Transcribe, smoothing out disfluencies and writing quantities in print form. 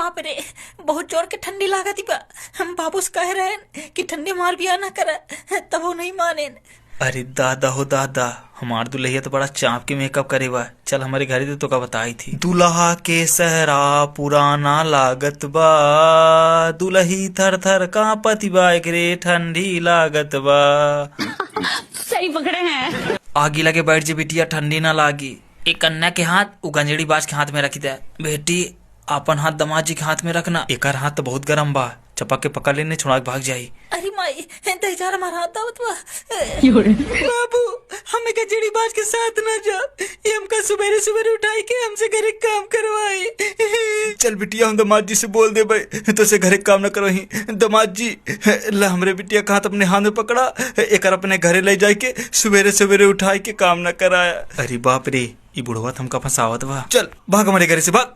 बाप रे, बहुत जोर के ठंडी लागत बा। हम बाबू से कह रहे हैं कि ठंडी मार बिया ना कर, तब वो नहीं माने। अरे दादा हो दादा, हमार दुल्हिया तो बड़ा चाँप के मेकअप करे बा। चल हमारे घरे तो का बताई थी। दुल्हा के सहरा पुराना लागत बा, दुल्ही थर थर कांपति बा, एकरे ठंडी लागत बा। सही पकड़े हैं। आगी लगे बैठ जे बिटिया, ठंडी ना लागी। एक कन्या के हाथ उ गंजेड़ी बाज के हाथ में रखी दे। बेटी अपन हाथ दमाद जी के हाथ में रखना, एकर हाथ तो बहुत गरम बा, चपक के पकड़ लेने छुड़ा के भाग जाई। अरे माई, दहीजार हमारा हाथ दावत बा। बाबू, हमें गंजेड़ी बाज के साथ ना जा, ये हमका सुबेरे सुबेरे उठाई के हमसे घरे काम करवाई। चल बिटिया, हम दामाद जी से बोल दे भाई तो से घरे काम न करवाही। दामाद जी ला हमरे बिटिया का हाथ अपने हाथ में पकड़ा, एकर अपने घरे ले जाए के सुबेरे सुबेरे उठाई के काम न कराया। अरे बाप रे, ई बुढ़वा तो हमका फंसावत बा। चल भाग हमारे घरे से भाग।